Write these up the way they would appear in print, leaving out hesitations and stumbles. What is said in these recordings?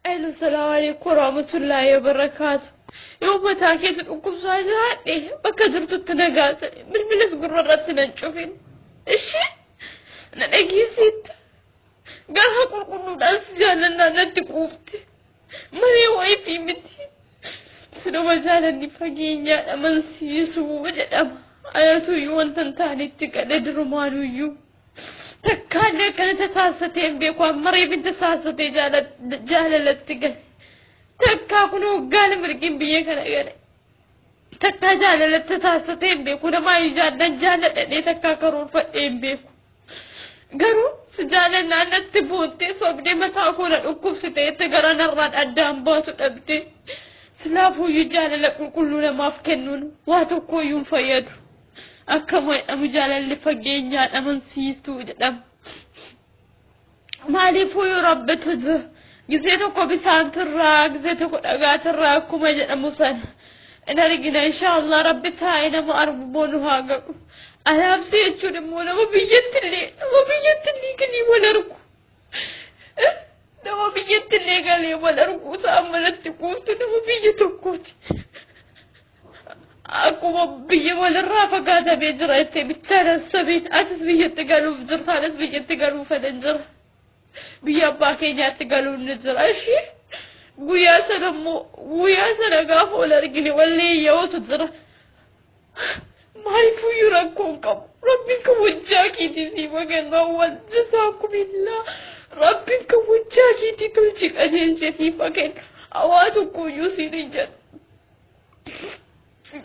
Hello, salaamu alaikum warahmatullahi wabarakaatu. Yoo mataa keessa dhukkubsaa jiraadhe bakka jirtutti nagaa bilbilas gurra irratti nan cufin. Ishee na dhageessitta. Garaa qulqulluudhaan si jaalannaa natti quufte. Malee wayiifii miti. Sinuma jaalanni fageenyaan amansiisuu jedhama. Anatuyyuu wanta hin taanetti gadhe durumaanuyyuu. Takkaallee akkana tasaasatee hin beeku amma reefin tasaasatee jaalalatti gale. Takkaa kun waggaa mirgiin biyya kana gale. Takkaa jaalalatti tasaasatee hin beeku namaa jaallan jaaladhadhee takkaa karoorfadhee hin beeku. Garuu si jaalannaan natti boottee sobdee mataa koo na dhukkubsitee itti gara narraan addaan baatu dhabdee. Silaafuyyuu jaalala qulqulluu namaaf kennuun waa tokkoyyuu hin fayyadu. Akkama jedhamu jaalalli fageenyaan amansiistuu jedhama. Maaliifuu rabbitu jira. Gisee tokko bisaantirraa, gisee tokko dhagaatirraa akkuma jedhamu sana. In argina inshaallah rabbi taa'ee nama argu boonu haa gahu. Alaabsi jechuun immoo nama biyyatti illee galii wal argu. Nama biyyatti illee galee wal argu isaan manatti kuuftu nama biyya tokkooti. Akkuma biyya walirraa fagaatamee jira jettee bichaan sabiin atis biyyatti galuuf jirta anis biyyatti galuuf anan jira. Biyya abbaa keenyaatti galuun ni jira ishee. Guyyaa sana immoo guyyaa sana gaafa wal argine wallee yaa'utu jira. Maaliifuyyuu rakkoo hin qabu. Rabbiin kan wajjaa keetii sii maganaa wal jazaakumillaa. Rabbiin kan wajjaa keetii tolchi qajeelchee sii maganna. Hawaa tokkoyyuu siin hin jedhu.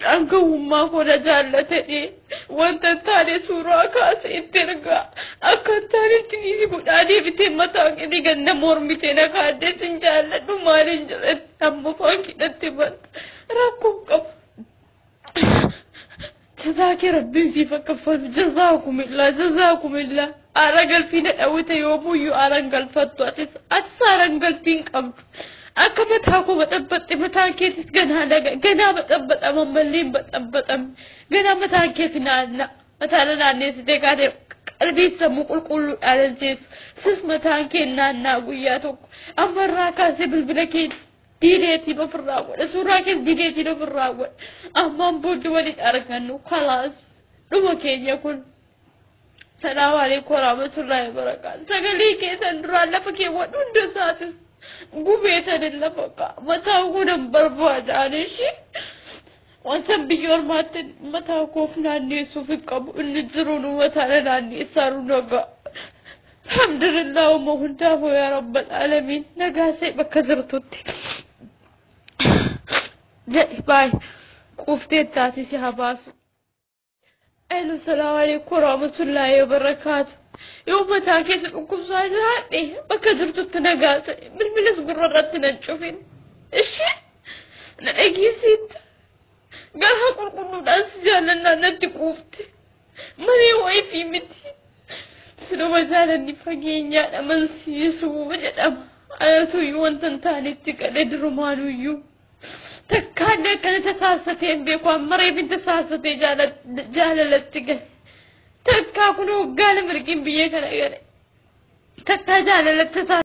Dhangawummaa koo na jaallatanii wanta hin taane suuraa kaasee itti ergaa akka hin taanetti niisi godhaa deebitee mataa keetii ganna mormitee na kaadde sin jaalladhu maaliin jedhatti amma afaan kidhatti banta rakkoo hin qabu. Jazaakee rabbiin siif akka kaffalu jazaakumillaa jazaakumillaa. Aara galfii na dhawwite yoo buyyuu aaraan galfattu atis aaraan galfii hin qabdu. Akka mataa koo baxabbaxxe mataan keetis ganaa ganaa baxabbaxama mallee hin baxabbaxamne ganaa mataan keeti naanna mataa na naanneessitee kaatee qalbii sammuu qulqulluudhaan hin sis mataan kee naannaa guyyaa tokko amma irraa kaasee bilbila kee diileetiin ofirraa godha suuraa kees diileetiin ofirraa godha ammaan booddee waliin argannu kalaas dhuma keenya kun. Salaamu alaikum warahmatullahi wabarakaatu. Sagalee keessan duraan lafa keewwadhu hunda isaatis gubeetanin lafa ka'a. Mataa koo nan barbaadaan ishee. Wanta biyya ormaatti mataa koof naanneessuuf hin qabu. Inni jiru nu mataa na naanneessaa nu nagaa. Alhamdulillah uma hundaafuu yaa rabbal aalamiin nagaa see bakka jirtutti. Jedhi baay quuftee taate si haa baasu. Hello, salaamu alaikum warahmatullahi wabarakaatu. Yoo mataa keessa dhukkubsaa jiraadhe bakka jirtutti nagaa bilbilas gurra irratti nan cufin. Ishee na dhageessitta. Garaa qulqulluudhaan si jaalannaa natti quufte. Malee wayiifii miti. Sinuma jaalanni fageenyaan amansiisuu jedhama. Anatuyyuu wanta hin taanetti gadhe durumaanuyyuu. Takkaallee akkana tasaasatee hin beeku amma reefin tasaasatee jaalalatti gale. Takkaa kun waggaa mirgiin biyya kana gale. Takkaa jaalalatti tasaasatee.